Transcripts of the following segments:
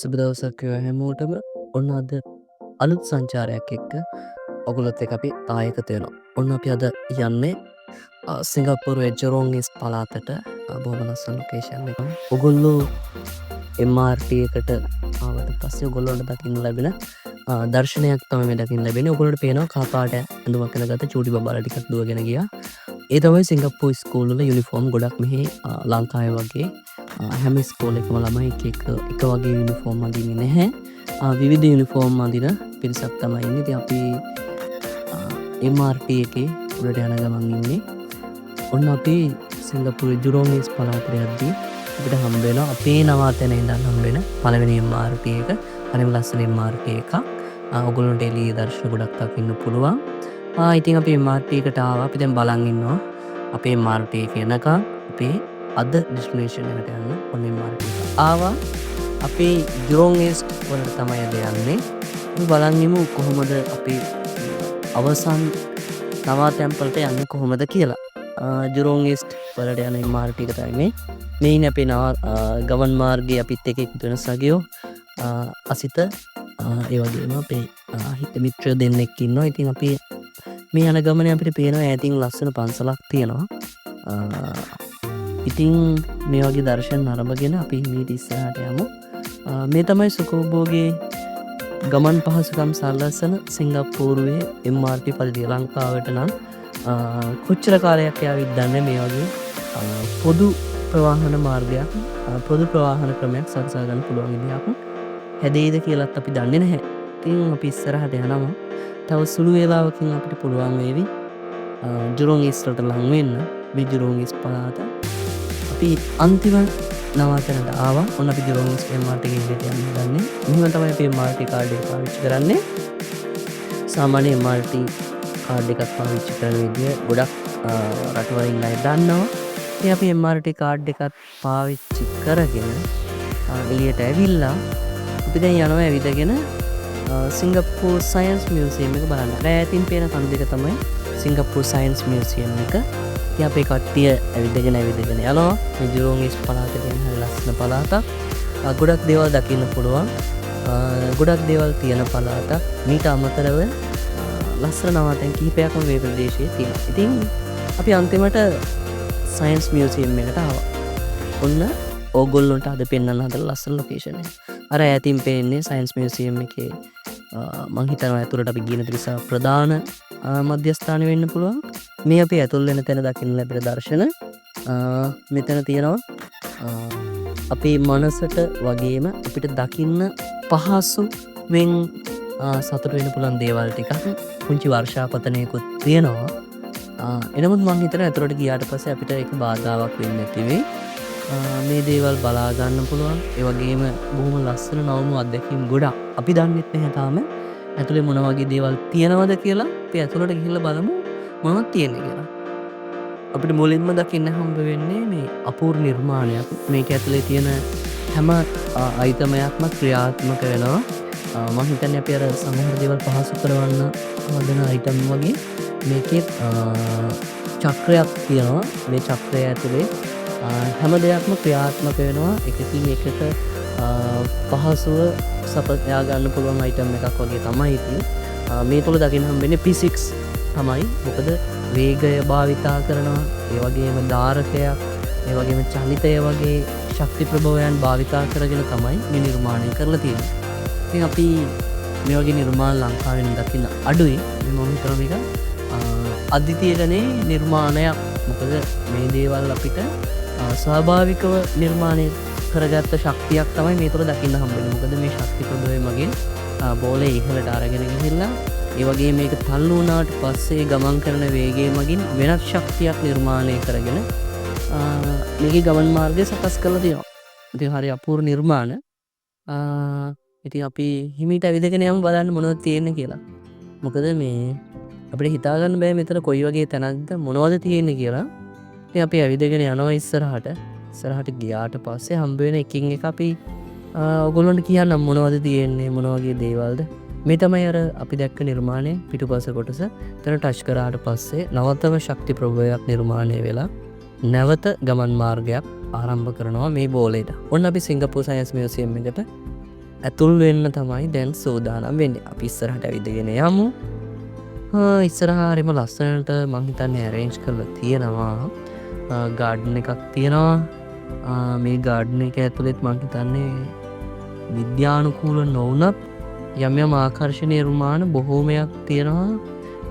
සුබ දවසක් වේවා හැමෝටම. ඔන්න අද අලුත් සංචාරයක් එක්ක ඔගොල්ලොත් එක්ක අපි ආයෙ එකතු වෙනවා. ඔන්න අපි අද යන්නේ සිංගප්පූරුවේ ජුරෝන් ඊස්ට් පළාතට. බොහොම ලස්සන ලොකේෂන් එකක්. ඔගොල්ලෝ MRT එකට ආවට පස්සේ ඔගොල්ලොන්ට දකින්න ලැබෙන දර්ශනයක් තමයි මේ දකින්න ලැබෙන්නේ. ඔගොල්ලන්ට පේනවා කහ පාට ඇඳුමක් ඇඳගත්ත චූටි බබාලා ටිකක් දුවගෙන ගියා. ඒ තමයි සිංගප්පූ ඉස්කෝල වල යුනිෆෝම්. ගොඩක් මෙහි ලංකාවේ වගේ හැම ඉස්කෝලේකම ළමයි එක එක එක වගේ යුනිෆෝම් අඳින්නේ නැහැ. විවිධ යුනිෆෝම් අඳින පිරිසක් තමයි ඉන්නේ. ඉතින් අපි MRT එකේ උඩට යන ගමන් ඉන්නේ. ඔන්න අපි සිංගප්පූරුවේ ජුරෝන් ඊස්ට් පළාතට යද්දී අපිට හම්බ වෙනවා අපේ නවාතැන ඉඳන් හම්බ වෙන පළවෙනි MRT එක. හරිම ලස්සන MRT එකක්. ඔයගොල්ලන්ට එළියේ දර්ශන ගොඩක් දකින්න පුළුවන්. ඉතින් අපි MRT එකට ආවා. අපි දැන් බලන් ඉන්නවා අපේ MRT එක එනකන් අපේ අද ඩෙස්ටිනේෂන් එකට යන්න. ඔන්න MRT එක ආවා. අපි ජුරෝන් ඊස්ට් වලට තමයි අද යන්නේ. අපි බලන් ඉමු කොහොමද අපි අවසන් නවාතැන් වලට යන්නේ කොහොමද කියලා. ජුරෝන් ඊස්ට් වලට යන MRT එක තමයි මේ. මේ ඉන්නේ අපේ ගමන් මාර්ගයේ අපිත් එක්ක එකතු වෙන සගයෝ අසිත, ඒ වගේම අපේ හිත මිත්‍රයෝ දෙන්නෙක් ඉන්නවා. ඉතින් අපි මේ යන ගමනේ අපිට පේනවා ඈතින් ලස්සන පන්සලක් තියෙනවා. ඉතින් මේ වගේ දර්ශන නරඹගෙන අපි මීට ඉස්සරහට යමු. මේ තමයි සුඛෝභෝගී ගමන් පහසුකම් සලසන සිංගප්පූරුවේ MRT පද්ධතිය. ලංකාවට නම් කොච්චර කාලයක් යාවිද දන්නේ මේ වගේ පොදු ප්‍රවාහන මාර්ගයක්, පොදු ප්‍රවාහන ක්‍රමයක් සකසා ගන්න පුළුවන් විදිහක් හැදෙයිද කියලත් අපි දන්නේ නැහැ. ඉතින් අපි ඉස්සරහට යනවා. තව සුළු වේලාවකින් අපිට පුළුවන් වේවි ජුරෝන් ඊස්ට් වලට ලං වෙන්න. මේ ජුරෝන් ඊස්ට් පළාත අපි අන්තිම නවාතැනට ආවා. ඔන්න අපි ජුරෝන් ඊස්ට් MRT එකෙන් එළියට යන්න හදන්නේ. මෙහෙම තමයි අපි MRT card එක පාවිච්චි කරන්නේ. සාමාන්‍ය MRT card එකක් පාවිච්චි කරන විදිය ගොඩක් රටවල ඉන්න අය දන්නවා. ඉතින් අපි MRT card එකත් පාවිච්චි කරගෙන එළියට ඇවිල්ලා අපි දැන් යනවා ඇවිදගෙන සිංගප්පූර් සයන්ස් මියුසියම් එක බලන්න. අර ඈතින් පේන කණු දෙක තමයි සිංගප්පූර් සයන්ස් මියුසියම් එක. ඉතින් අපේ කට්ටිය ඇවිදගෙන ඇවිදගෙන යනවා. මේ ජුරෝන් ඊස්ට් පළාත කියන්නේ හරි ලස්සන පළාතක්. ගොඩක් දේවල් දකින්න පුළුවන්. ගොඩක් දේවල් තියෙන පළාතක්. මීට අමතරව ලස්සන නවාතැන් කිහිපයක්ම මේ ප්‍රදේශයේ තියෙනවා. ඉතින් අපි අන්තිමට සයන්ස් මියුසියම් එකට ආවා. ඔන්න ඕගොල්ලොන්ට අද පෙන්වන්න හදන ලස්සන ලොකේෂන් එක. අර ඈතින් පේන්නේ සයන්ස් මියුසියම් එකේ, මං හිතනවා ඇතුළට අපි ගියේ නැති නිසා ප්‍රධාන මධ්‍යස්ථානය වෙන්න පුළුවන්. මේ අපි ඇතුල් වෙන තැන දකින්න ලැබෙන දර්ශන. මෙතන තියෙනවා අපේ මනසට වගේම අපිට දකින්න පහසුවෙන් සතුට වෙන්න පුළුවන් දේවල් ටිකක්. පුංචි වර්ෂාපතනයකුත් තියෙනවා. එනමුත් මං හිතනවා ඇතුළට ගියාට පස්සේ අපිට ඒක බාධාවක් වෙන්නේ නැති වෙයි. මේ දේවල් බලා ගන්න පුළුවන්. ඒ වගේම බොහොම ලස්සන නවම අත්දැකීම් ගොඩක්. අපි දන්නෙත් නැහැ තාම ඇතුලේ මොන වගේ දේවල් තියෙනවද කියලා. අපි ඇතුළට ගිහිල්ලා බලමු මොනවද තියෙන්නේ කියලා. අපිට මුලින්ම දකින්න හම්බ වෙන්නේ මේ අපූර්ව නිර්මාණයක්. මේක ඇතුලේ තියෙන හැම අයිටමයක්ම ක්‍රියාත්මක වෙනවා. මං හිතන්නේ අපි අර සමහර දේවල් පහසු කරවන්න හදන අයිටම් වගේ මේකෙත් චක්‍රයක් තියෙනවා. මේ චක්‍රය ඇතුලේ හැම දෙයක්ම ක්‍රියාත්මක වෙනවා. එකකින් එකක පහසුව සපයා ගන්න පුළුවන් අයිටම් එකක් වගේ තමයි. ඉතින් මේ තුළ දකින්න හම්බෙන්නේ ෆිසික්ස් තමයි. මොකද වේගය භාවිතා කරනවා, ඒ වගේම ධාරකයක්, ඒ වගේම චලිතය වගේ ශක්ති ප්‍රභවයන් භාවිතා කරගෙන තමයි මේ නිර්මාණය කරලා තියෙන්නේ. ඉතින් අපි මේ වගේ නිර්මාණ ලංකාවෙන් දකින්න අඩුයි. මම හිතනවා මේක අද්විතීය ගණේ නිර්මාණයක්. මොකද මේ දේවල් අපිට ස්වාභාවිකව නිර්මාණය කරගත්ත ශක්තියක් තමයි මේ තුළ දකින්න හම්බෙන්නේ. මොකද මේ ශක්ති ප්‍රභවය මගින් බෝලේ ඉහළට අරගෙන ගිහිල්ලා, ඒ වගේම මේක තල්ලු වුණාට පස්සේ ගමන් කරන වේගය මගින් වෙනත් ශක්තියක් නිර්මාණය කරගෙන මේකේ ගමන් මාර්ගය සකස් කරලා තියෙනවා. ඉතින් හරි අපූර්ව නිර්මාණ. ඉතින් අපි හිමීට ඇවිදගෙන යමු බලන්න මොනවද තියෙන්නේ කියලා. මොකද මේ අපිට හිතා ගන්න බෑ මෙතන කොයි වගේ තැනක්ද, මොනවද තියෙන්නේ කියලා. ඉතින් අපි ඇවිදගෙන යනවා ඉස්සරහට. ඉස්සරහට ගියාට පස්සේ හම්බ වෙන එකින් එක අපි ඔයගොල්ලන්ට කියන්නම් මොනවද තියෙන්නේ, මොන වගේ දේවල්ද. මේ තමයි අර අපි දැක්ක නිර්මාණය පිටුපස කොටස. එතන ටච් කරාට පස්සේ නවතම ශක්ති ප්‍රභවයක් නිර්මාණය වෙලා නැවත ගමන් මාර්ගයක් ආරම්භ කරනවා මේ බෝලේට. ඔන්න අපි සිංගප්පූර් සයන්ස් මියුසියම් එකට ඇතුල් වෙන්න තමයි දැන් සූදානම් වෙන්නේ. අපි ඉස්සරහට ඇවිදගෙන යමු. ඉස්සරහා හරිම ලස්සනට මං හිතන්නේ ඇරේන්ජ් කරලා තියෙනවා. ගාඩන් එකක් තියෙනවා. මේ ගාඩන් එක ඇතුළෙත් මං හිතන්නේ විද්‍යානුකූල නොවුනත් යම් යම් ආකර්ෂණ නිර්මාණ බොහෝමයක් තියෙනවා.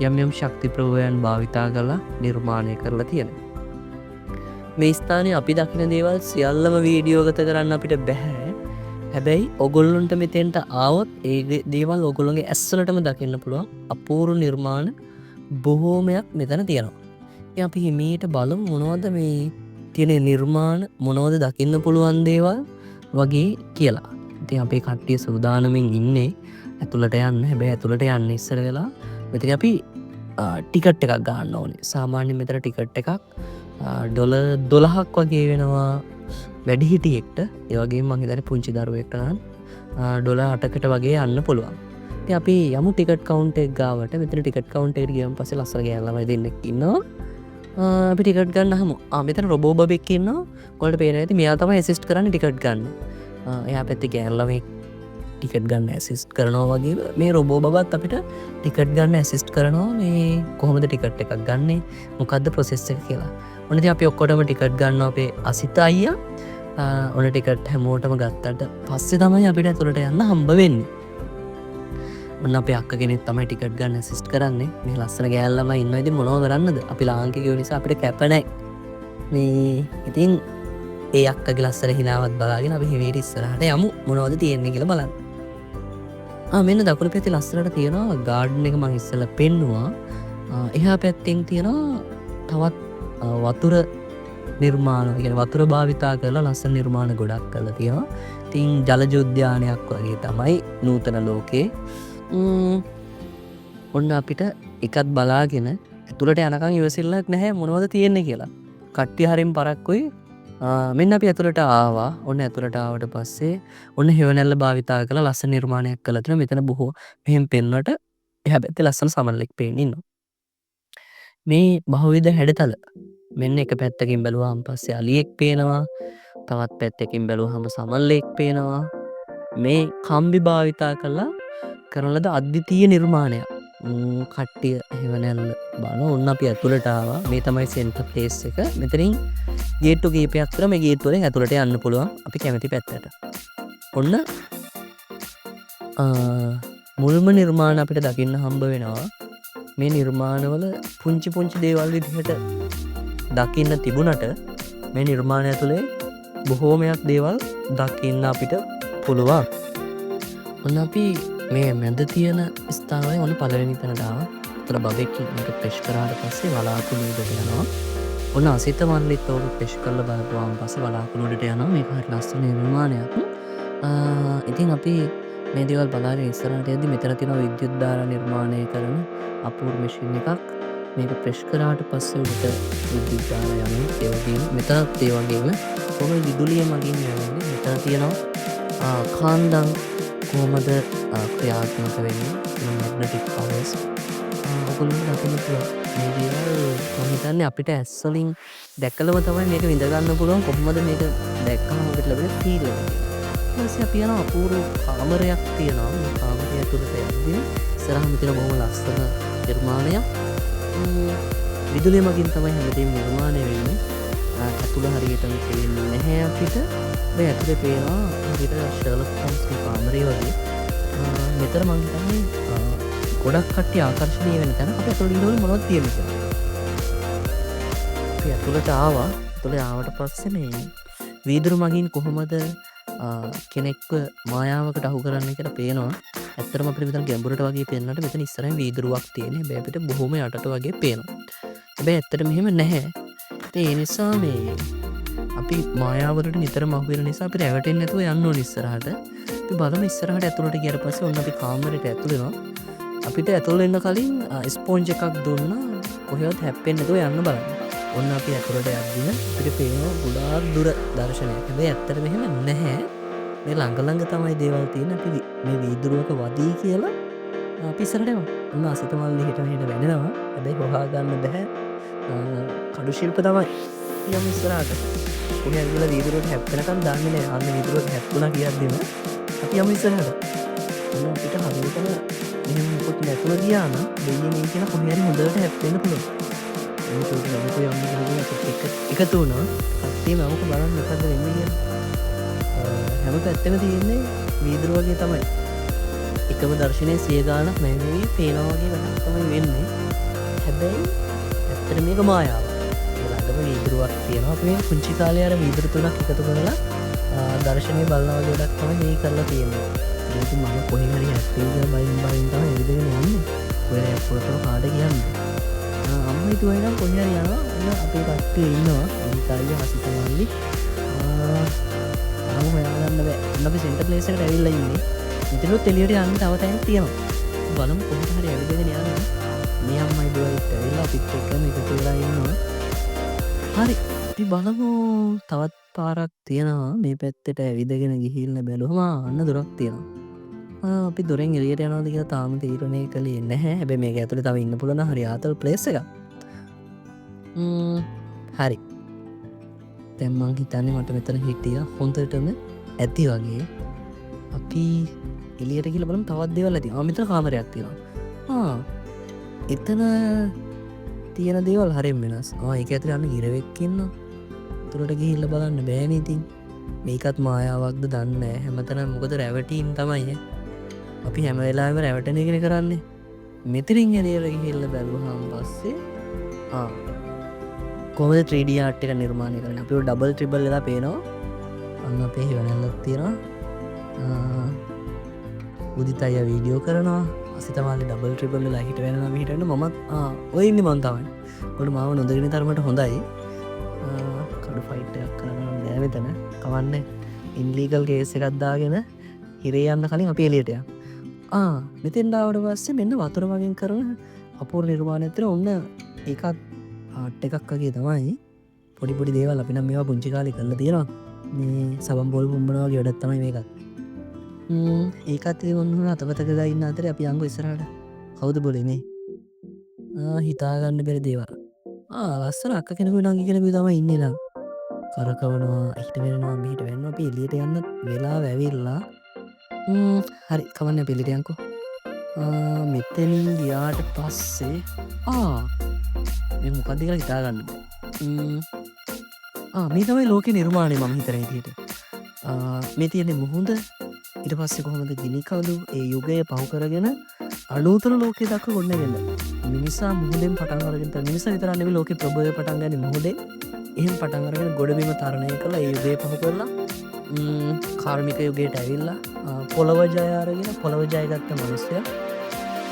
යම් යම් ශක්ති ප්‍රභවයන් භාවිතා කරලා නිර්මාණය කරලා තියෙනවා. මේ ස්ථානයේ අපි දකින දේවල් සියල්ලම වීඩියෝගත කරන්න අපිට බැහැ. හැබැයි ඔගොල්ලොන්ට මෙතෙන්ට ආවොත් ඒ දේවල් ඔගොල්ලොන්ගේ ඇස්වලටම දකින්න පුළුවන් අපූර්ව නිර්මාණ බොහෝමයක් මෙතන තියෙනවා. ඉතින් අපි හිමීට බලමු මොනවද මේ තියෙන නිර්මාණ, මොනවද දකින්න පුළුවන් දේවල් වගේ කියලා. ඉතින් අපේ කට්ටිය සූදානමින් ඉන්නේ ඇතුළට යන්න. හැබැයි ඇතුළට යන්න ඉස්සර වෙලා මෙතන අපි ටිකට් එකක් ගන්න ඕනේ. සාමාන්‍යයෙන් මෙතන ටිකට් එකක් ඩොලර් 12ක් වගේ වෙනවා වැඩිහිටියෙක්ට. ඒ වගේම මං හිතන්නේ පුංචි දරුවෙක්ට නම් ඩොලර් 8කට වගේ යන්න පුළුවන්. ඉතින් අපි යමු ටිකට් කවුන්ටර් එක ගාවට. මෙතන ටිකට් කවුන්ටර් එකට ගියන් පස්සේ ලස්සන ගෑනු ළමයි දෙන්නෙක් ඉන්නවා. අපි ටිකට් ගන්න අහමු. මෙතන රොබෝ බබෙක් ඉන්නවා. ඔයාලට පේනවා ඇති මෙයා තමයි ඇසිස්ට් කරන්නේ ටිකට් ගන්න. එහා පැත්තේ ගෑනු ළමෙක් ටිකට් ගන්න ඇසිස්ට් කරනවා වගේම මේ රොබෝ බබත් අපිට ටිකට් ගන්න ඇසිස්ට් කරනවා. මේ කොහොමද ටිකට් එකක් ගන්නෙ, මොකද්ද ප්‍රොසෙස් එක කියලා. ඔන්න ඉතින් අපි ඔක්කොටම ටිකට් ගන්නවා අපේ අසිත අයියා. ඔන්න ටිකට් හැමෝටම ගත්තට පස්සේ තමයි අපිට ඇතුළට යන්න හම්බ වෙන්නේ. ඔන්න අපේ අක්ක කෙනෙක් තමයි ටිකට් ගන්න ඇසිස්ට් කරන්නේ. මේ ලස්සන ගෑනු ළමයි ඉන්නවා. ඉතින් මොනව කරන්නද? අපි ලාංකිකයෝ නිසා අපිට කැප නැහැ. මේ ඉතින් ඒ අක්කගේ ලස්සන හිනාවත් බලාගෙන අපි හිමීට ඉස්සරහට යමු මොනවද තියෙන්නේ කියලා බලන්න. මෙන්න දකුණු පැත්තේ ලස්සනට තියෙනවා ගාඩන් එක මං ඉස්සෙල්ලා පෙන්නුවා. එහා පැත්තෙන් තියෙනවා තවත් වතුර නිර්මාණ, ඒ කියන්නේ වතුර භාවිතා කරලා ලස්සන නිර්මාණ ගොඩක් කරලා තියෙනවා. ඉතින් ජලජ උද්‍යානයක් වගේ තමයි නූතන ලෝකේ. ඔන්න අපිට එකත් බලාගෙන ඇතුළට යනකම් ඉවසිල්ලක් නැහැ මොනවද තියෙන්නේ කියලා. කට්ටිය හරිම පරක්කුයි. මෙන්න අපි ඇතුළට ආවා. ඔන්න ඇතුළට ආවට පස්සේ ඔන්න හෙවණැල්ල භාවිතා කරලා ලස්සන නිර්මාණයක් කරලා තියෙනවා. මෙතන බොහෝ මෙහෙම පෙන්නුවට එහා පැත්තේ ලස්සන සමනලෙක් පේන්න ඉන්නවා. මේ බහුවිධ හැඩතල මෙන්න එක පැත්තකින් බැලුවාම පස්සේ අලියෙක් පේනවා. තවත් පැත්තකින් බැලුවහම සමනලෙක් පේනවා. මේ කම්බි භාවිතා කරලා කරන ලද අද්විතීය නිර්මාණයක්. කට්ටිය හෙවණැල්ල බලන. ඔන්න අපි ඇතුළට ආවා. මේ තමයි සෙන්ටර් ප්ලේස් එක. මෙතනින් ගේට්ටු කීපයක් තියෙනවා. මේ ගේට්ටු වලින් ඇතුළට යන්න පුළුවන් අපි කැමති පැත්තට. ඔන්න මුල්ම නිර්මාණ අපිට දකින්න හම්බ වෙනවා. මේ නිර්මාණවල පුංචි පුංචි දේවල් විදිහට දකින්න තිබුණට මේ නිර්මාණ ඇතුලේ බොහෝමයක් දේවල් දකින්න අපිට පුළුවන්. ඔන්න අපි මේ මැද තියෙන ස්ථානයේ ඔන්න පළවෙනි තැනට ආවා. උතන බබෙක් මේක ප්‍රෙස් කරාට පස්සේ වලාකුළු උඩට යනවා. ඔන්න අසිත මල්ලිත් ඕක ප්‍රෙස් කරලා බලපුවාම පස්සේ වලාකුළු උඩට යනවා. මේක හරි ලස්සන නිර්මාණයක්. ඉතින් අපි මේ දේවල් බලාගෙන ඉස්සරහට යද්දි මෙතන තියෙනවා විද්‍යුත් ධාරා නිර්මාණය කරන අපූර්ව මැෂින් එකක්. මේක ප්‍රෙස් කරාට පස්සේ උඩට විද්‍යුත් ධාරා යනවා. ඒ වගේම මෙතනත් ඒ වගේම කොහොමද විදුලිය මගින් යන්නේ. මෙතන තියෙනවා කාන්දම් කොහොමද ක්‍රියාත්මක වෙන්නේ, මැග්නටික් පවර්ස්. ඔයගොල්ලන්ට දකින්න පුළුවන් මේ දේවල්. මම හිතන්නේ අපිට ඇස් වලින් දැකලම තමයි මේක විඳ ගන්න පුළුවන් කොහොමද මේක දැක්කම අපිට ලැබෙන ෆීල් එක කියලා. ඊට පස්සේ අපි යනවා අපූර්ව කාමරයක් තියෙනවා. මේ කාමරය ඇතුළට යද්දී ඉස්සරහම තියෙන බොහොම ලස්සන නිර්මාණයක්. විදුලිය මගින් තමයි හැමදේම නිර්මාණය වෙන්නේ. ඇතුළ හරියටම පේන්නේ නැහැ අපිට. හැබැයි ඇතුලේ පේනවා හරියට ෂර්ලොක් හෝම්ස්ගේ කාමරේ වගේ. මෙතන මං හිතන්නේ ගොඩක් කට්ටිය ආකර්ෂණීය වෙන තැන. අපි ඇතුළට ගිහලා මොනවද තියෙන්නේ කියලා. අපි ඇතුළට ආවා. ඇතුළේ ආවට පස්සේ මේ වීදුරු මගින් කොහොමද කෙනෙක්ව මායාවකට අහු කරන්න කියලා පේනවා. ඇත්තටම අපිට මෙතන ගැඹුරට වගේ පේනවට මෙතන ඉස්සරහින් වීදුරුවක් තියෙන. හැබැයි අපිට බොහොම යටට වගේ පේනවා. හැබැයි ඇත්තටම එහෙම නැහැ. ඉතින් ඒ නිසා මේ අපි මායාවලට නිතරම අහු වෙන නිසා අපි රැවටෙන්නේ නැතුව යන්න ඕන ඉස්සරහට. අපි බලමු ඉස්සරහට ඇතුළට ගියාට පස්සේ ඔන්න අපි කාමරේට ඇතුල් වෙනවා. අපිට ඇතුල් වෙන්න කලින් ස්පොන්ජ් එකක් දුන්නා කොහෙවත් හැප්පෙන්නේ නැතුව යන්න බලන්න. ඔන්න අපි ඇතුළට යද්දිම අපිට පේනවා ගොඩාක් දුර දර්ශනයක්. හැබැයි ඇත්තටම එහෙම නැහැ. මේ ළඟ ළඟ තමයි දේවල් තියෙන්නේ. අපි මේ වීදුරුවක වදී කියලා අපි ඉස්සරහට යමු. ඔන්න අසිත මල්ලි හිට මෙහෙට වැනෙනවා. හැබැයි හොයා ගන්න බැහැ. කඩු ශිල්ප තමයි. යමු ඉස්සරහට. කොහේ හරි ගිහලා වීදුරුවට හැප්පෙනකන් දන්නේ නෑ. අන්න වීදුරුවට හැප්පුණා කියද්දිම අපි යමු ඉස්සරහට. ඔන්න අපිට හරියටම මෙහෙම මොකොත් නැතුව ගියා නම් දෙයියනේ කියලා කොහේ හරි හොඳට හැප්පෙන්න පුළුවන්. එන්න චූටි ළමයෙකු යන්න කියලා අපිත් එක්ක එකතු වුණා. කට්ටියම යමුකෝ බලන්න මොකද්ද වෙන්නේ කියලා. හැම පැත්තෙම තියෙන්නේ වීදුරු වගේ තමයි. එකම දර්ශනය සිය ගාණක් මැවි පේනවා වගේ වැඩක් තමයි වෙන්නේ. හැබැයි ඇත්තට මේක මායාවක්. ඒ ළඟම වීදුරුවක් තියෙනවා. අපි මේ පුංචි කාලේ අර වීදුරු තුනක් එකතු කරලා දර්ශනය බලනවා වගේ වැඩක් තමයි මේ කරලා තියෙන්නේ. ඉතින් මම කොහෙන් හරි හැප්පෙයි කියලා බයින් බයින් තමයි ඇවිදගෙන යන්නේ. කොහේ හැප්පුණොත් කාට කියන්නේ? අම්මා හිතුවා නම් කොහේ හරි යනවා. ඔන්න අපේ කට්ටිය ඉන්නවා. අනිත් අයියා හසිත මල්ලි. තාම හොයාගන්න බෑ. ඔන්න අපි සෙන්ටර් ප්ලේස් එකට ඇවිල්ලා ඉන්නේ. මෙතනොත් එළියට යන්න තව තැන් තියෙනවා. බලමු කොහෙට හරි ඇවිදගෙන යන්න. මේ අම්මයි දුවයිත් ඇවිල්ලා අපිත් එක්කම එකතු වෙලා ඉන්නවා. හරි. අපි බලමු තවත් පාරක් තියෙනවා මේ පැත්තට ඇවිදගෙන ගිහිල්ලා බැලුවම අන්න දොරක් තියෙනවා. අපි දොරෙන් එළියට යනවාද කියලා තාම තීරණය කළේ නැහැ. හැබැයි මේක ඇතුලේ තව ඉන්න පුළුවන් නම් හරි ආතල් ප්ලේස් එකක්. හරි. දැන් මං හිතන්නේ මට මෙතන හිටියා හොඳටම ඇති වගේ. අපි එළියට ගිහලා බලමු තවත් දේවල් ඇති. මෙතන කාමරයක් තියෙනවා. එතන තියෙන දේවල් හරියම වෙනස්. ඒක ඇතුලේ අන්න ගිරවෙක් ඉන්නවා. උතුරට ගිහිල්ලා බලන්න බෑනේ ඉතින්. මේකත් මායාවක්ද දන්නේ නෑ. හැමතැනම මොකද රැවටීම් තමයි ඈ. අපි හැම වෙලාවෙම රැවටෙන එකනේ කරන්නේ. මෙතනින් එළියට ගිහිල්ලා බැලුවාම පස්සේ කොහොමද 3D art එක නිර්මාණය කරන්නේ? අපිව ඩබල් ට්‍රිබල් වෙලා පේනවා. අන්න අපේ හිවණැල්ලක් තියෙනවා. උදිත අයියා වීඩියෝ කරනවා. අසිත මල්ලි ඩබල් ට්‍රිබල් වෙලා හිට වෙනවා මෙහිට වෙන්න මමත් ඔය ඉන්නේ මං තමයි. ඔයාලට මාව නොදකින තරමට හොඳයි. කඩු ෆයිට් එකක් කරන්න නෑ මෙතන. කවන්නේ ඉන්ලීගල් කේස් එකක් දාගෙන හිරේ යන්න කලින් අපි එළියට යමු. මෙතෙන් ආවට පස්සේ මෙන්න වතුර වගෙන් කරන අපූර්ව නිර්මාණයක් තියෙනවා. ඔන්න ඒකත් ආර්ට් එකක් වගේ තමයි. පොඩි පොඩි දේවල් අපි නම් මේවා පුංචි කාලේ කරලා තියෙනවා. මේ සබන් බෝල් පුම්බනවා වගේ වැඩක් තමයි මේකත්. ඒකත් ඉතින් ඔන්න ඔහොම අතපතක ගා ඉන්න අතරේ අපි යන්කෝ ඉස්සරහට. කවුද බොලේ මේ? හිතා ගන්න බැරි දේවල්. ලස්සන අක්ක කෙනෙකුයි නංගි කෙනෙකුයි තමයි ඉන්නේ නම්. කරකවනවා, හිට වෙනවා, මෙහිට වෙනවා. අපි එළියට යන්න වෙලාව ඇවිල්ලා. හරි, කමන්නේ අපි එළියට යන්කෝ. මෙතනින් ගියාට පස්සේ මේ මොකද්ද කියලා හිතා ගන්න බෑ. මේ තමයි ලෝකේ නිර්මාණය මම හිතන විදිහට. මේ තියෙන්නේ මුහුද. ඊට පස්සේ කොහොමද ගිනි කඳු ඒ යුගය පහු කරගෙන අනූතන ලෝකේ දක්වා ගොඩනැගෙන්න. මිනිසා මුහුදෙන් පටන් අරගෙන තමයි මිනිසා විතරක් නෙවෙයි ලෝකේ ප්‍රභවය පටන් ගන්නේ මුහුදෙන්. එහෙම පටන් අරගෙන ගොඩබිම තරණය කළා. ඒ යුගය පහු කරලා කාර්මික යුගයට ඇවිල්ලා පොළව ජය අරගෙන පොළව ජයගත්ත මිනිස්සයා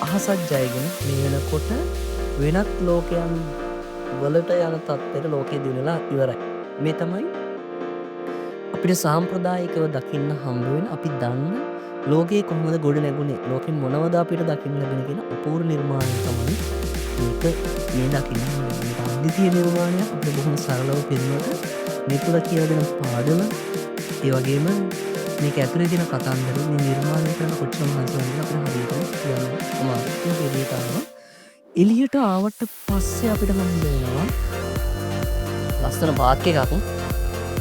අහසත් ජයගෙන මේ වෙනකොට වෙනත් ලෝකයන් වලට යන තත්ත්වයට ලෝකය දියුණුලා ඉවරයි. මේ තමයි අපිට සාම්ප්‍රදායිකව දකින්න හම්බ වෙන අපි දන්න ලෝකේ කොහොමද ගොඩ නැගුණේ, ලෝකෙන් මොනවද අපිට දකින්න ලැබෙන කියන අපූර්ව නිර්මාණය තමයි මේක මේ දකින්න හම්බ වෙන්නේ. මේක අද්විතීය නිර්මාණයක්. අපිට බොහොම සරලව පෙන්වුවට මේ තුල කියලා දෙන පාඩම, ඒ වගේම මේක ඇතුලේ තියෙන කතන්දර මේ නිර්මාණය කරන කොච්චර මහන්සි වෙනවද අපිට හරියටම කියන්න අමාරුයි. ඉතින් අපි එළියට ආවා. එළියට ආවට පස්සේ අපිට හම්බ වෙනවා ලස්සන පාක් එකක්.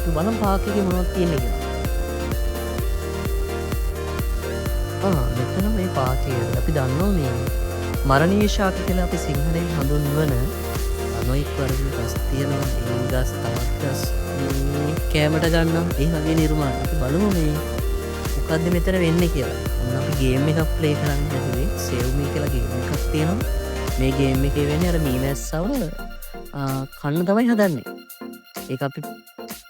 අපි බලමු පාක් එකේ මොනවද තියෙන්නේ කියලා. මෙතන මේ පාක් එක අපි දන්නවා මේ මරණීය ශාක කියලා අපි සිංහලෙන් හඳුන්වන නොයෙක් වර්ග ගස් තියෙනවා. ඒ ගස් තවත් ගස් මේ කෑමට ගන්නවා. ඒ වගේ නිර්මාණ. අපි බලමු මේ මොකද්ද මෙතන වෙන්නේ කියලා. ඔන්න අපි ගේම් එකක් ප්ලේ කරන්න හැදුවේ. සේව් මී කියලා ගේම් එකක් තියෙනවා. මේ ගේම් එකේ වෙන්නේ අර මීමැස්සව කන්න තමයි හදන්නේ. ඒක අපි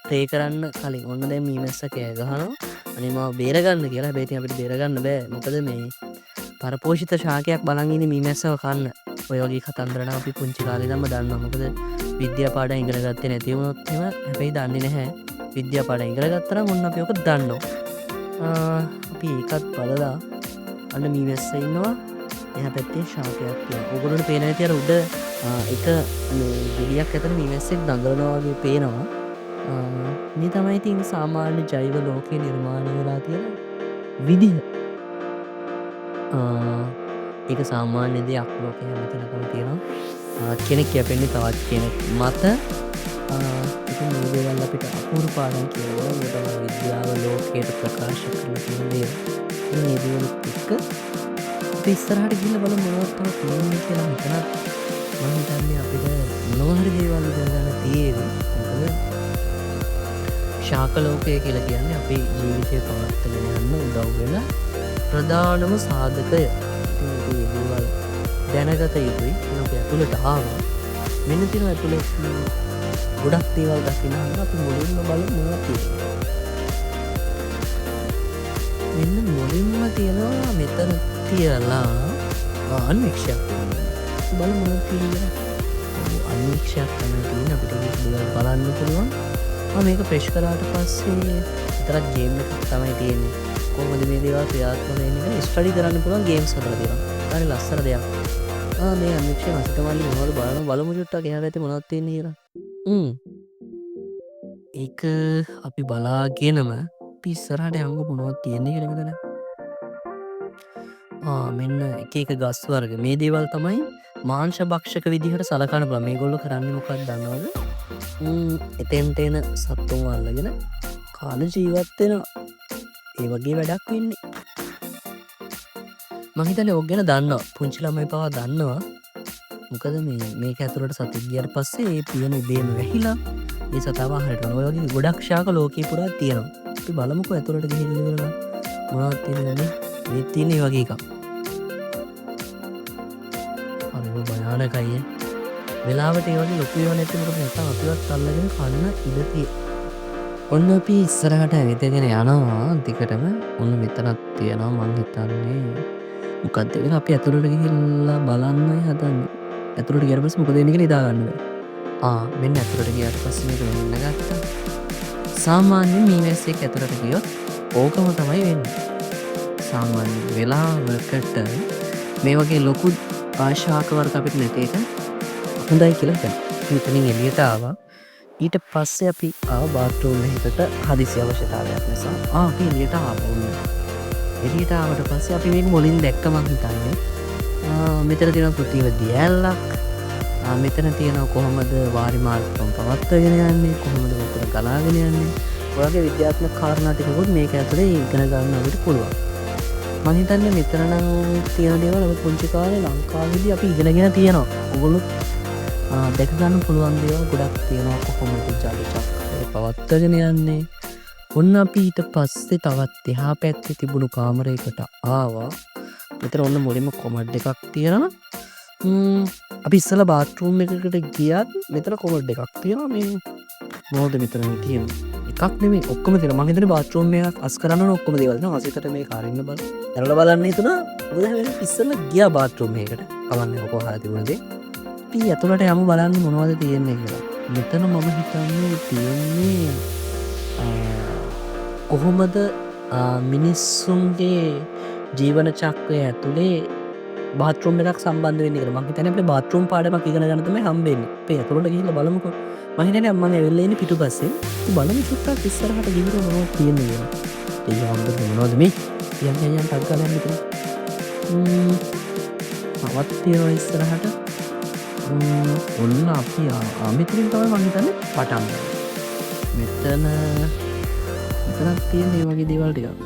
ප්ලේ කරන්න කලින් ඔන්න දැන් මීමැස්ස කෑ ගහනවා. අනේ මාව බේරගන්න කියලා. හැබැයි ඉතින් අපිට බේරගන්න බෑ. මොකද මේ පරපෝෂිත ශාකයක් බලන් ඉන්නේ මීමැස්සව කන්න. ඔය වගේ කතන්දර නම් අපි පුංචි කාලේ ඉඳන්ම දන්නවා. මොකද විද්‍යා පාඩම් ඉගෙන ගත්තේ නැති වුණොත් එහෙම හැබැයි දන්නේ නැහැ. විද්‍යා පාඩම් ඉගෙන ගත්තා නම් ඔන්න අපි ඔක දන්නවා. අපි ඒකත් බලලා අන්න මීමැස්ස ඉන්නවා. එහා පැත්තේ ශාකයක් තියෙනවා. ඕගොල්ලන්ට පේන ඇති අර උඩ එක මේ ගෙඩියක් ඇතුළේ මීමැස්සෙක් දඟලනවා වගේ පේනවා. මේ තමයි ඉතින් සාමාන්‍ය ජෛව ලෝකේ නිර්මාණය වෙලා තියෙන විදිහ. ඒක සාමාන්‍ය දෙයක් ලෝකේ හැමතැනකම තියෙනවා. කෙනෙක් යැපෙන්නේ තවත් කෙනෙක් මත. ඉතින් මේ දේවල් අපිට අපූර්ව පාඩම් කියලා දෙනවා. මේ තමයි විද්‍යාව ලෝකයට ප්‍රකාශ කරන තියෙන දේවල්. ඉතින් මේ දේවලුත් එක්ක අපි ඉස්සරහට ගිහිල්ලා බලමු මොනවද තව තියෙන්නේ කියලා. මෙතනත් මං හිතන්නේ අපිට මොනවා හරි දේවල් ඉගෙන ගන්න තියෙවි. මොකද ශාක ලෝකය කියලා කියන්නේ අපේ ජීවිතය පවත්වාගෙන යන්න උදව් වෙන ප්‍රධානම සාධකය. ඉතින් අපි මේ දේවල් දැනගත යුතුයි. ඉතින් අපි ඇතුළට ආවා. මෙන්න තියෙන ඇතුළේ ගොඩක් දේවල් දකින්න හම්බ. අපි මුලින්ම බලමු මොනවද තියෙන්නේ. මෙන්න මුලින්ම තියෙනවා මෙතන තියලා අන්වීක්ෂයක් තියෙනවා. බලමු මොනවද තියෙන්නේ කියලා. ඔව්, අන්වීක්ෂයක් තමයි තියෙන්නේ. අපිට මේ දේවල් බලන්න පුළුවන්. මේක ෆ්‍රෙෂ් කරාට පස්සේ විතරක් ගේම් එකක් තමයි තියෙන්නේ. කොහොමද මේ දේවල් ක්‍රියාත්මක වෙන්නේ කියලා ස්ටඩි කරන්න පුළුවන් ගේම්ස් හදලා තියෙනවා. හරි ලස්සන දෙයක්. මේ අන්වීක්ෂයේ අසිත මල්ලි මොනවද බලන බලමු චුට්ටක් එහා පැත්තේ මොනවද තියෙන්නේ කියලා. ඒක අපි බලාගෙනම අපි ඉස්සරහට යමුකෝ මොනවද තියෙන්නේ කියලා මෙතන. මෙන්න එක එක ගස් වර්ග. මේ දේවල් තමයි මාංශ භක්ෂක විදිහට සලකන්න පුළුවන්. මේගොල්ලෝ කරන්නේ මොකක්ද දන්නවද? එතෙන්ට එන සත්තුන්ව අල්ලගෙන කාලා ජීවත් වෙනවා. ඒ වගේ වැඩක් වෙන්නේ. මං හිතන්නේ ඕක ගැන දන්නවා. පුංචි ළමයි පවා දන්නවා. මොකද මේක ඇතුළට සතෙක් ගියාට පස්සේ ඒ පියන ඉබේම වැහිලා ඒ සතාව ආහාරයට ගන්නවා. ඔය වගේ ගොඩක් ශාක ලෝකේ පුරා තියෙනවා. අපි බලමුකෝ ඇතුළට ගිහින් ඉවරලා මොනවද තියෙන්නේ මේ? මේ තියෙන්නේ ඒ වගේ එකක්. හරිම භයානකයි ඈ. වෙලාවට ඒ වගේ ලොකු ඒවා නැති මොකද නැත්තම් අපිවත් අල්ලගෙන කන්න ඉඩ තියෙ. ඔන්න අපි ඉස්සරහට ඇවිදගෙන යනවා දිගටම. ඔන්න මෙතනක් තියෙනවා මං හිතන්නේ මොකක්ද කියලා අපි ඇතුළට ගිහිල්ලා බලන්නයි හදන්නේ. ඇතුළට ගියාට පස්සේ මොකද වෙන්නේ කියලා හිතා ගන්න බෑ. මෙන්න ඇතුළට ගියාට පස්සේ මේක වෙන්න ගත්තා. සාමාන්‍යයෙන් මීමැස්සෙක් ඇතුළට ගියොත් ඕකම තමයි වෙන්නේ. සාමාන්‍ය වෙලාවකට මේ වගේ ලොකු ශාක වර්ග අපිට නැති එක හොඳයි කියලා හිතෙනවා. අපි එතනින් එළියට ආවා. ඊට පස්සේ අපි ආව බාත්රූම් එකකට හදිසි අවශ්‍යතාවයක් නිසා. අපි එළියට ආවා ඔන්න. එළියට ආවට පස්සේ අපි මේක මුලින් දැක්ක මං හිතන්නේ. මෙතන තියෙනවා කෘත්‍රිම දියැලක්. මෙතන තියෙනවා කොහොමද වාරි මාර්ගම් පවත්වාගෙන යන්නේ, කොහොමද වතුර ගලාගෙන යන්නේ. ඔය වගේ විද්‍යාත්මක කාරණා ටිකකුත් මේක ඇතුලේ ඉගෙන ගන්න අපිට පුළුවන්. මං හිතන්නේ මෙතන නම් තියෙන දේවල් අපි පුංචි කාලේ ලංකාවේදී අපි ඉගෙනගෙන තියෙනවා. ඔයගොල්ලොත් දැක ගන්න පුළුවන් දේවල් ගොඩක් තියෙනවා. කොහොමද ජල චක්‍රය පවත්වාගෙන යන්නේ. ඔන්න අපි ඊට පස්සේ තවත් එහා පැත්තේ තිබුණු කාමරයකට ආවා. මෙතන ඔන්න මුලින්ම කොමඩ් එකක් තියෙනවා. අපි ඉස්සෙල්ලා බාත්රූම් එකකට ගියත් මෙතන කොමඩ් එකක් තියෙනවා. මේ මොකද මෙතන මේ තියෙන්නේ? එකක් නෙමෙයි ඔක්කොම තියෙනවා. මං හිතන්නේ බාත්රූම් එකක් අස් කරන්න ඕන ඔක්කොම දේවල් තියෙනවා. අසිතට මේක අරින්න බලන්න. ඇරලා බලන්න හිතුණා. මොකද හැබැයි ඉස්සෙල්ලා ගියා බාත්රූම් එකකට. කමන්නේ ඔක අහලා තිබුණ දේ. අපි ඇතුළට යමු බලන්න මොනවද තියෙන්නේ කියලා. මෙතන මම හිතන්නේ තියෙන්නේ කොහොමද මිනිස්සුන්ගේ ජීවන චක්‍රය ඇතුලේ බාත්රූම් එකක් සම්බන්ධ වෙන්නේ කියලා. මං හිතන්නේ අපිට බාත්රූම් පාඩමක් ඉගෙන ගන්න තමයි හම්බෙන්නේ. අපි ඇතුළට ගිහිල්ලා බලමුකෝ. මං හිතන්නේ මං ඇවිල්ලා ඉන්නේ පිටුපස්සේ. අපි බලමු චුට්ටක් ඉස්සරහට ගිහිල්ලා මොනවද තියෙන්නේ කියලා. ඒ හම්බෙන්නේ මොනවද මේ? යන් යන් යන් ටක් ගාලා යන්න මෙතන. තවත් තියෙනවා ඉස්සරහට. ඔන්න අපි මෙතනින් තමයි මං හිතන්නේ පටන් ගන්නේ. මෙතනක් තියෙන මේ වගේ දේවල් ටිකක්.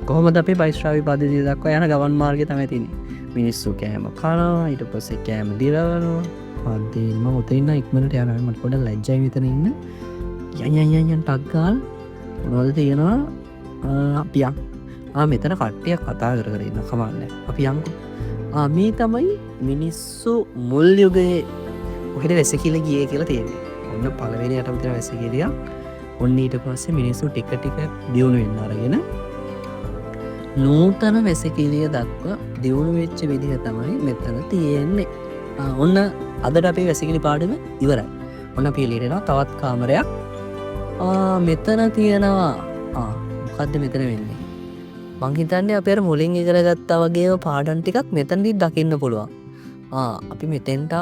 කොහොමද අපේ බහිස්රාවි පද්ධතිය දක්වා යන ගමන් මාර්ගය තමයි තියෙන්නේ. මිනිස්සු කෑම කනවා, ඊට පස්සේ කෑම දිරවනවා. අද්දේ මම ඔතන ඉන්න ඉක්මනට යනවා. මට පොඩ්ඩක් ලැජ්ජයි මෙතන ඉන්න. යන් යන් යන් යන් ටක් ගාලා මොනවද තියෙනවා? අපි යන්. මෙතන කට්ටියක් කතා කර කර ඉන්න කමක් නෑ. අපි යන්කෝ. මේ තමයි මිනිස්සු මුල් යුගයේ කොහෙද වැසිකිලි ගියේ කියලා තියෙන්නේ. ඔන්න පළවෙනියටම තියෙන වැසිකිළියක්. ඔන්න ඊට පස්සේ මිනිස්සු ටික ටික දියුණු වෙන්න අරගෙන නූතන වැසිකිළිය දක්වා දියුණු වෙච්ච විදිහ තමයි මෙතන තියෙන්නේ. ඔන්න අදට අපේ වැසිකිලි පාඩම ඉවරයි. ඔන්න අපි එළියට එනවා තවත් කාමරයක්. මෙතන තියෙනවා. මොකද්ද මෙතන වෙන්නේ? මං හිතන්නේ අපි අර මුලින් ඉගෙන ගත්තා වගේම පාඩම් ටිකක් මෙතනදිත් දකින්න පුළුවන්. අපි මෙතෙන්ට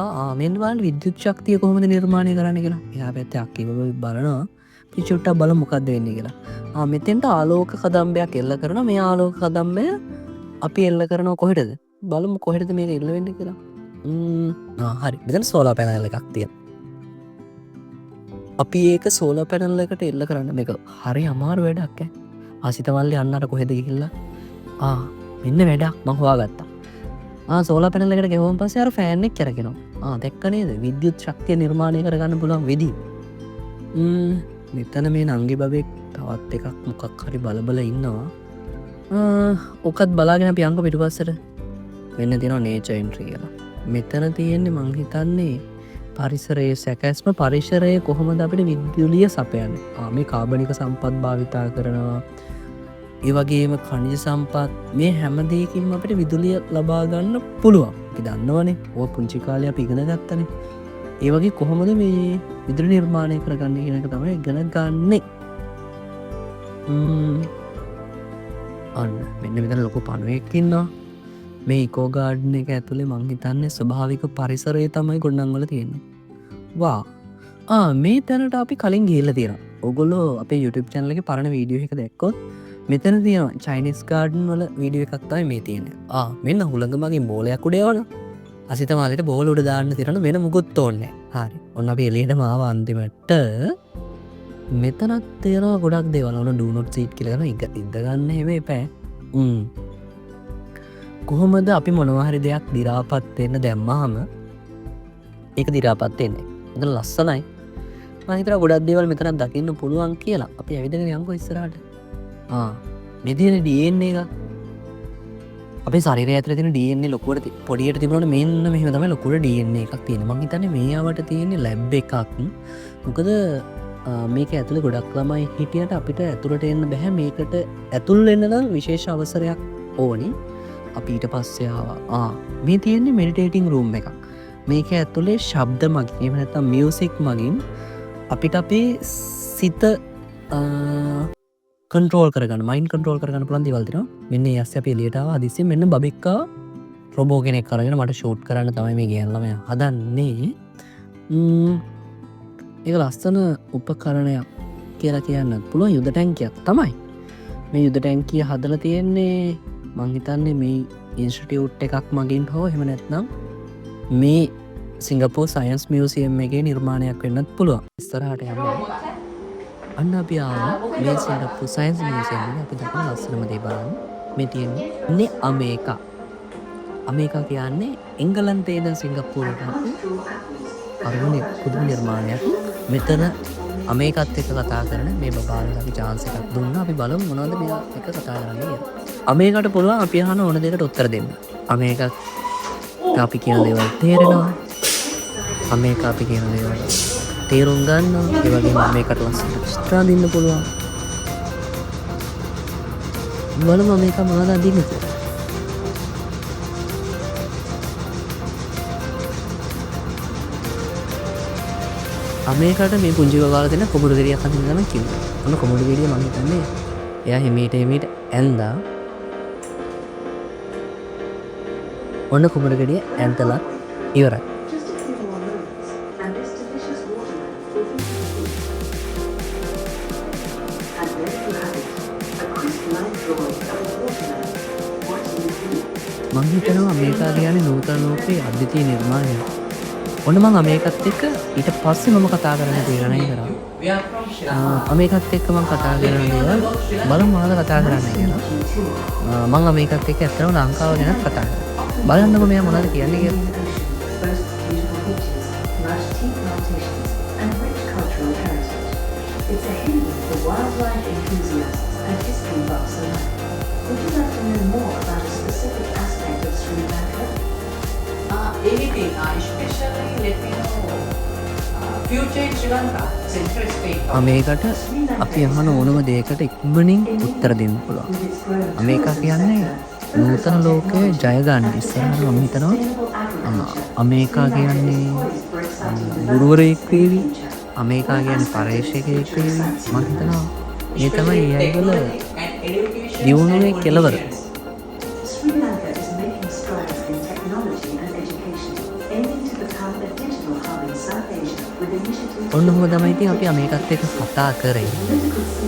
මෙන්න බලන්න විද්‍යුත් ශක්තිය කොහොමද නිර්මාණය කරන්නේ කියලා. එහා පැත්තේ අක්කි බලනවා. අපි චුට්ටක් බලමු මොකද්ද වෙන්නේ කියලා. මෙතෙන්ට ආලෝක කදම්බයක් එල්ල කරනවා. මේ ආලෝක කදම්බය අපි එල්ල කරනවා කොහෙටද? බලමු කොහෙටද මේක එල්ල වෙන්නේ කියලා. හරි. මෙතන සෝලාර් පැනල් එකක් තියෙනවා. අපි ඒක සෝලාර් පැනල් එකට එල්ල කරන්න. මේක හරි අමාරු වැඩක් ඈ. ආසිතවල්ලේ අන්න අර කොහෙද ගිහිල්ලා මෙන්න වැඩක් මං හොයාගත්තා. සෝලාර් පැනල් එකට ගෙවුවම පස්සේ අර ෆෑන් එක කැරකෙනවා. දැක්ක නේද? විද්‍යුත් ශක්තිය නිර්මාණය කරගන්න පුළුවන් විදි. මෙතන මේ නංගි බබෙක් තවත් එකක් මොකක් හරි බල බල ඉන්නවා. ඔකත් බලාගෙන අපි යන්කෝ පිටුපස්සට. මෙන්න තියෙනවා නේචර් එන්ට්‍රි කියලා. මෙතන තියෙන්නේ මං හිතන්නේ පරිසරයේ සැකැස්ම, පරිසරයේ කොහොමද අපිට විදුලිය සපයන්නේ. මේ කාබනික සම්පත් භාවිතා කරනවා. ඒ වගේම ඛනිජ සම්පත්, මේ හැම දෙයකින්ම අපිට විදුලිය ලබා ගන්න පුළුවන්. අපි දන්නවනේ, ඔය පුංචි කාලේ අපි ඉගෙන ගත්තනේ. ඒ වගේ කොහොමද මේ විදුලි නිර්මාණය කරගන්නේ කියන එක තමයි ඉගෙන ගන්නෙ. අන්න මෙන්න මෙතන ලොකු පණුවෙක් ඉන්නවා. මේ ඉකෝ ගාඩන් එක ඇතුලේ මං හිතන්නේ ස්වභාවික පරිසරය තමයි ගොඩනංවල තියෙන්නේ. වා. මේ තැනට අපි කලින් ගිහිල්ලා තියෙනවා. ඔයගොල්ලෝ අපේ YouTube channel එකේ පරණ වීඩියෝ එක දැක්කොත් මෙතන තියෙනවා චයිනීස් ගාඩන් වල වීඩියෝ එකක් තමයි මේ තියෙන්නේ. මෙන්න හුළඟ මගේ බෝලයක් උඩ යවනවා. අසිත මාලේට බෝල උඩ දාන්න තියෙනවා, වෙන මුකුත් ඕනේ නෑ. හරි. ඔන්න අපි එළියටම ආවා අන්තිමට. මෙතනත් තියෙනවා ගොඩක් දේවල්. ඔන්න do not seat කියලා කරනවා. ඉඳ ගන්න එහෙම එපා. කොහොමද අපි මොනවා හරි දෙයක් දි รา පත් වෙන්න දැම්මහම ඒක දි รา පත් වෙන්නේ. මෙතන ලස්සනයි. මං හිතනවා ගොඩක් දේවල් මෙතනත් දකින්න පුළුවන් කියලා. අපි ඇවිදගෙන යන්කෝ ඉස්සරහට. මේ තියෙන DNA එක. අපේ ශරීරය ඇතුලේ තියෙන DNA ලොකුවට පොඩියට තිබුණාට මෙන්න මෙහෙම තමයි ලොකුවට DNA එකක් තියෙන්නේ. මං හිතන්නේ මේ ආවට තියෙන්නේ ලැබ් එකක්. මොකද මේක ඇතුලේ ගොඩක් ළමයි හිටියට අපිට ඇතුලට එන්න බැහැ. මේකට ඇතුල් වෙන්න නම් විශේෂ අවසරයක් ඕනි. අපි ඊට පස්සේ ආවා. මේ තියෙන්නේ මෙඩිටේටිං රූම් එකක්. මේක ඇතුලේ ශබ්ද මගින්, එහෙම නැත්නම් මියුසික් මගින් අපිට අපේ සිත කන්ට්‍රෝල් කරගන්න, මයින්ඩ් කන්ට්‍රෝල් කරගන්න පුළුවන් දේවල් තියෙනවා. මෙන්න ඒ ඇස්සේ අපි එළියට ආවා. හදිස්සියෙන් මෙන්න බබෙක් ආවා. රොබෝ කෙනෙක් අරගෙන මට ෂූට් කරන්න තමයි මේ ගෑනු ළමයා හදන්නේ. ඒක ලස්සන උපකරණයක් කියලා කියන්නත් පුළුවන්. යුද ටැංකියක් තමයි. මේ යුද ටැංකිය හදලා තියෙන්නේ මං හිතන්නේ මේ ඉන්ස්ටිටියුට් එකක් මගින් හෝ එහෙම නැත්නම් මේ සිංගප්පූර් සයන්ස් මියුසියම් එකේ නිර්මාණයක් වෙන්නත් පුළුවන්. ඉස්සරහට යමු. අන්න අපි ආවා මේ සිංගප්පූර් සයන්ස් මියුසියම් එකේ. අපි දකින ලස්සනම දේ බලන්න. මේ තියෙන්නේ අමේකා. අමේකා කියන්නේ එංගලන්තේ ඉඳන් සිංගප්පූරුවට ආපු අරුණ පුදුම නිර්මාණයක්. මෙතන අමේකත් එක්ක කතා කරන මේ බබාලට අපි චාන්ස් එකක් දුන්නා. අපි බලමු මොනවද මෙයා එක්ක කතා කරන්න කියලා. අමේකට පුළුවන් අපි අහන ඕන දෙයකට උත්තර දෙන්න. අමේකත් අපි කියන දේවල් තේරෙනවා. අමේක අපි කියන දේවල් තේරුම් ගන්නවා. ඒ වගේම අමේකට ලස්සනට චිත්‍ර අඳින්න පුළුවන්. බලමු අමේක මොනවද අඳින්නේ කියලා. අමේකට මේ පුංචි බබාලා දෙන්න කොමුඩු ගෙඩියක් අඳින්න තමයි කිව්වේ. ඔන්න කොමුඩු ගෙඩිය මං හිතන්නේ එයා හිමීට හිමීට ඇඳා. ඔන්න කොමුඩු ගෙඩිය ඇඳලා ඉවරයි. Just a few more moments, and this delicious watermelon will be complete. And there you have it, a crisp line drawing of a watermelon. What do you think? මං හිතනවා අමේකා කියන්නේ නූතන ලෝකයේ අද්විතීය නිර්මාණයක්. ඔන්න මං අමේකත් එක්ක ඊට පස්සේ මම කතා කරන්න තීරණය කරා. අමේකත් එක්ක මං කතා කරන දේවල් බලමු මොනවද කතා කරන්නේ කියලා. මං අමේකත් එක්ක ඇත්තටම ලංකාව ගැනත් කතා කරා. බලන්නකෝ මෙයා මොනවද කියන්නේ කියලා. Boasts beautiful beaches, lush tea plantations, and rich cultural heritage. It's a haven for wildlife enthusiasts and history buffs alike. Would you like to know more about a specific aspect of Sri Lanka? Anything, especially let me know future in Sri Lanka. It's interesting. අමේකට Sri Lanka අපි අහන ඕනම දෙයකට ඉක්මනින් උත්තර දෙන්න පුළුවන්. with its growing අමේකා tourism කියන්නේ sector, නූතන ලෝකයේ ජය ගන්න ඉස්සරහට මම හිතනවා, අමේකා කියන්නේ ගුරුවරයෙක් වේවි, අමේකා කියන්නේ පර්යේෂකයෙක් වේවි. මම හිතනවා මේ තමයි ඒ අයවල දියුණුවේ කෙලවර. Sri Lanka is making strides in technology and education, aiming to become a digital hub in South Asia with initiatives ඔන්න ඔහොම තමයි ඉතින් අපි අමේකත් එක්ක කතා කරේ.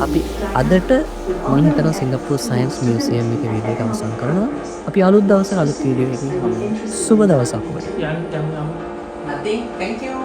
අපි අදට මං හිතනවා සිංගප්පූර් සයන්ස් මියුසියම් එකේ වීඩියෝ එක අවසන් කරනවා. අපි අලුත් දවසක අලුත් වීඩියෝ එකකින් හමු වෙමු. සුබ දවසක් ඔබට. Nothing. Thank you.